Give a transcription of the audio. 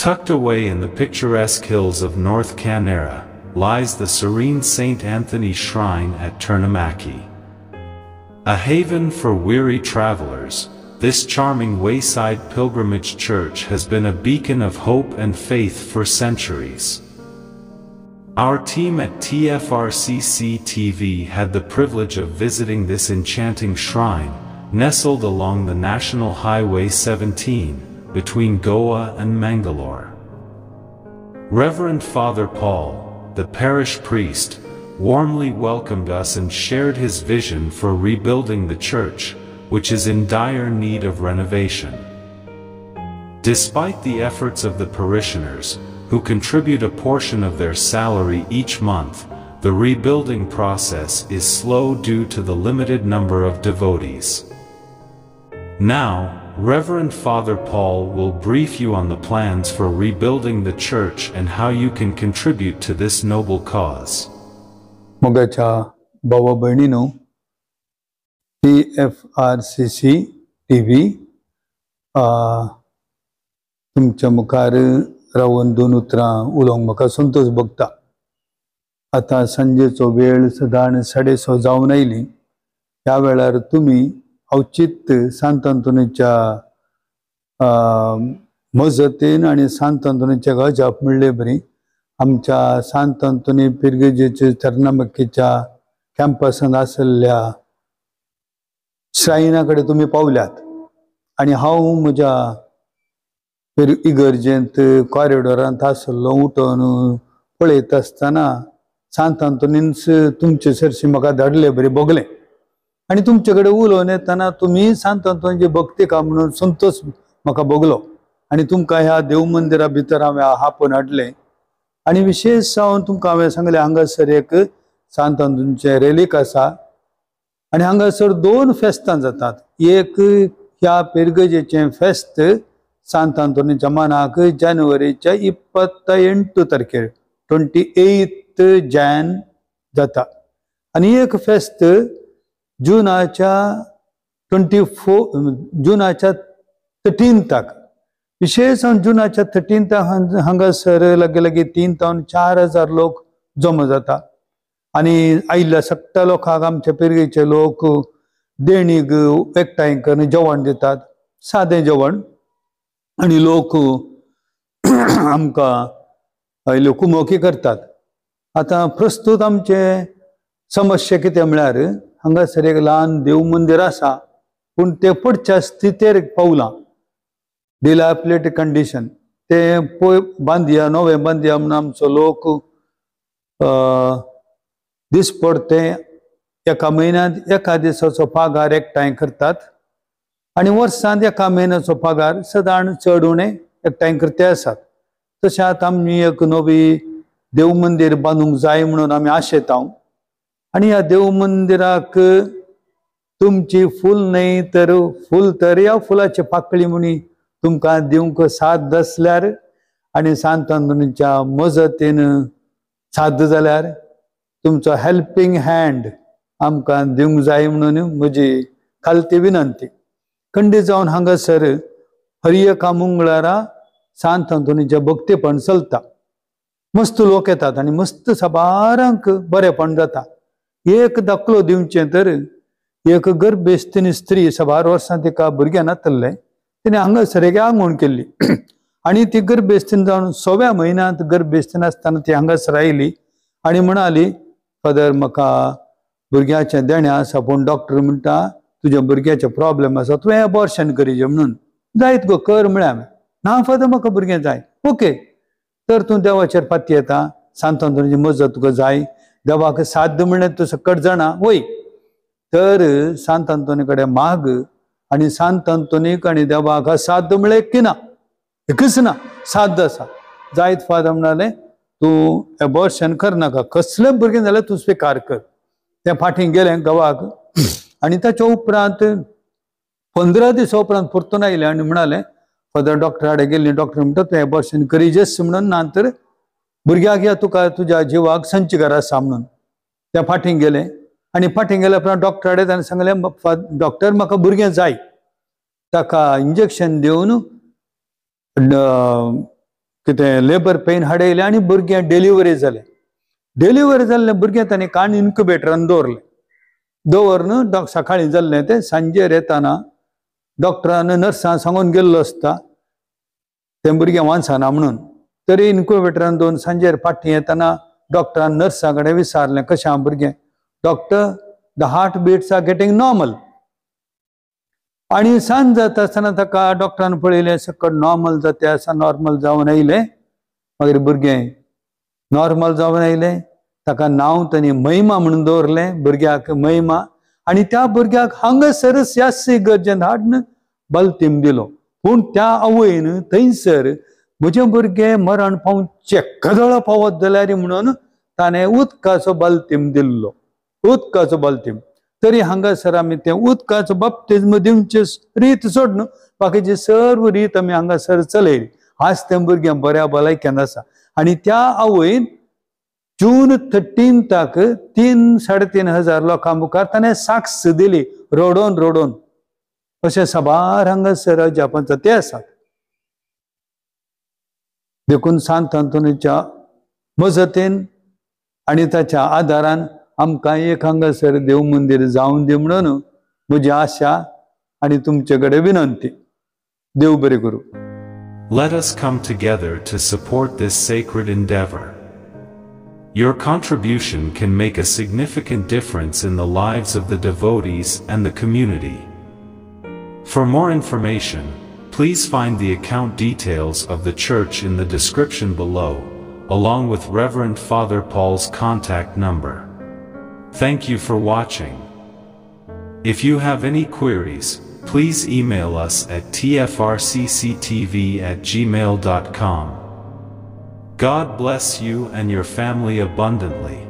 Tucked away in the picturesque hills of North Canara, lies the serene St. Anthony Shrine at Turnimaki. A haven for weary travelers, this charming wayside pilgrimage church has been a beacon of hope and faith for centuries. Our team at TFRCC TV had the privilege of visiting this enchanting shrine, nestled along the National Highway 17, between Goa and Mangalore. Reverend Father Paul, the parish priest, warmly welcomed us and shared his vision for rebuilding the church, which is in dire need of renovation. Despite the efforts of the parishioners, who contribute a portion of their salary each month, the rebuilding process is slow due to the limited number of devotees. Now, Reverend Father Paul will brief you on the plans for rebuilding the church and how you can contribute to this noble cause. मोगाच्या भावा भयणीनो, TFRCC TV तुमच्या मुखार रावन दोन उतरां उलोवंक म्हाका संतोश भोगता. आतां सांजेचो वेळ सदां 6:30 जावन आयली. ह्या वेळार तुमी अवचित सांत आंतोनीच्या मजतीन आनी सांत आंतोनीच्या गजाप म्हणले बरी आमच्या सांत आंतोनी पिरगेजेच्या चरणामक्कीच्या कॅम्पसांत आशिल्ल्या श्रायना कडेन तुमी पावल्यात आनी हांव म्हज्या इगर्जेंत कॉरिडोरांत आशिल्लो उठून पळयत आसतना सांत आंतोनीच तुमचे सरशी म्हाका धाडले बरी भोगलें आनी तुमचे कडेन उलोवन येतना तुमी सांत आंतोनीची भक्ती का म्हणून संतोश म्हाका भोगलो आनी तुमकां ह्या देव मंदिरा भितर हांवें आपोवन हाडलें. आनी विशेश जावन तुमकां हांवें सांगलें हांगासर एक सांत आंतोनीचें रेलीक आसा आनी हांगासर दोन फेस्तां जातात. एक ह्या पिरगजेचें फेस्त सांत आंतोनीच्या मानाक जानेवारीच्या 28 तारखेर 28 जॅन जाता आनी एक फेस्त जुनाच्या 24 जुनाच्या 13 विशेष जुनाच्या 13 हांगासर लागीं लागीं 3 ते 4 हजार लोक जमा जाता आनी आयिल्ल्या सगळ्या लोकांक आमच्या पिरगेचे लोक देणीग एकठांय करून जेवण दितात, सादें जेवण, आनी लोक आमकां आयिल्ल्यो कुमोकी करतात. आतां प्रस्तूत आमचे समस्या कितें म्हळ्यार हांगासर एक ल्हान देव मंदीर आसा पूण तें पडच्या स्थितेर पावलां, डिलॅपिलेटेड कंडिशन. तें पळय बांदया, नवें बांदया म्हणून आमचो लोक दिसपडते एका म्हयन्यांत एका दिसाचो पगार एकठांय करतात आनी वर्सांत एका म्हयन्याचो पगार सदां चड उणें एकठांय करते आसात. तशें आतां आमी एक नवी देव मंदीर बांदूंक जाय म्हणून आमी आशेता आनी ह्या देव मंदिराक तुमची फूल न्हय तर फूल तर ह्या फुलाची पाकळी म्हणी तुमकां दिवंक साथ आसल्यार आनी सांत आंतोनीच्या मजतीन साथ जाल्यार तुमचो हेल्पींग हँड आमकां दिवंक जाय म्हणून म्हजी खालती विनंती. खंडीत जावन हांगासर हर एका मंगळारा सांत आंतोनीचें भक्तीपण चलता. मस्त लोक येतात आनी मस्त साबारांक बरेपण जाता. एक दाखलो दिवचें तर एक गर्भेस्तीन स्त्री साबार वर्सां तिका भुरगें नातल्लें, तिणें हांगासर एक आंगवण केल्ली आनी ती गर्भेस्तीन जावन 6व्या म्हयन्यांत गर्भेस्तीन आसतना ती हांगासर आयली आनी म्हणाली, फादर म्हाका भुरग्याचें देणें आसा पूण डॉक्टर म्हणटा तुज्या भुरग्याचें प्रॉब्लेम आसा, तुवें एबॉर्शन करीजे म्हणून. जायत गो कर म्हळें हांवें. ना फादर म्हाका भुरगें जाय. ओके, तर तूं देवाचेर पाती येता, सांत आंतोनीची मजत तुका जाय, देवाक साध्य म्हणलें तूं सकट जाणा वय, तर सांत आंतोनी कडेन माग आनी सांत आंतोनीक आनी देवाक साध्य म्हळें की ना, एकच ना, साध्य आसा. जायत फादर म्हणालें तूं एबॉर्शन करनाका, कसलें भुरगें जाल्यार तूं स्विकार कर. तें फाटीं गेलें गांवाक आनी ताच्या उपरांत 15 दिसां उपरांत परतून आयलें आनी म्हणालें फादर डॉक्टरा कडेन गेल्ली, डॉक्टर म्हणटा तूं एबॉर्शन करीजेच म्हणून, ना तर भुरग्याक या तुका तुज्या जिवाक संचकार आसा म्हणून. तें फाटीं गेलें आनी फाटीं गेल्या उपरांत डॉक्टरा कडेन ताणें सांगलें डॉक्टर म्हाका भुरगें जाय. ताका इंजेक्शन दिवन कितें लेबर पेन हाडयलें आनी भुरगें डिलिव्हरी जालें. डिलिव्हरी जाल्लें भुरगें ताणें काण इन्क्युबेटरान दवरलें. दवरून सकाळीं जाल्लें तें सांजेर येताना डॉक्टरान नर्सान सांगून गेल्लो आसता तें भुरगें वांचना म्हणून. तरी इन्क्युबेटरान दोन सांजेर फाटीं येताना डॉक्टरान नर्सा कडेन विचारलें कशें आहा भुरगें. Doctor, the heart beats are getting normal. आनी सांज जाता आसतना ताका डॉक्टरान पळयलें सकट नॉर्मल जाता आसा, नॉर्मल जावन आयलें. मागीर भुरगें नॉर्मल जावन आयलें. ताका नांव तांणी महिमा म्हणून दवरलें, भुरग्याक महिमा. आनी त्या भुरग्याक हांगासरच ह्याच इगर्जेंत हाडून बालतीम दिलो. पूण त्या आवयन थंयसर म्हजें भुरगें मरण पावचें कदळ पावत जाल्यार म्हणून ताणें उदकाचो बालतीम दिल्लो, उदकाचो बालतीम. तरी हांगासर आमी तें उदकाचो बाप्तिज्म दिवचे रीत सोडून बाकीची सर्व रीत आमी हांगासर चलयली. आज तें भुरगें बऱ्या भलायकेन आसा. आनी त्या आवयन जून 13 3 3,500 लोकां मुखार ताणें साक्ष दिली रडोन रडोन. अशें साबार हांगासर अजापांचो ते आसात. देखून सांत आंतोनीच्या मजतीन आनी ताच्या आदारान आमकां एक हांगासर देव मंदीर जावन दी म्हणून म्हजी आशा आनी तुमचे कडेन विनंती. देव बरें करूं. Let us come together to support this sacred endeavor. Your contribution can make a significant difference in the lives of the devotees and the community. For more information, please find the account details of the church in the description below, along with Reverend Father Paul's contact number. Thank you for watching. If you have any queries, please email us at tfrcctv@gmail.com. God bless you and your family abundantly.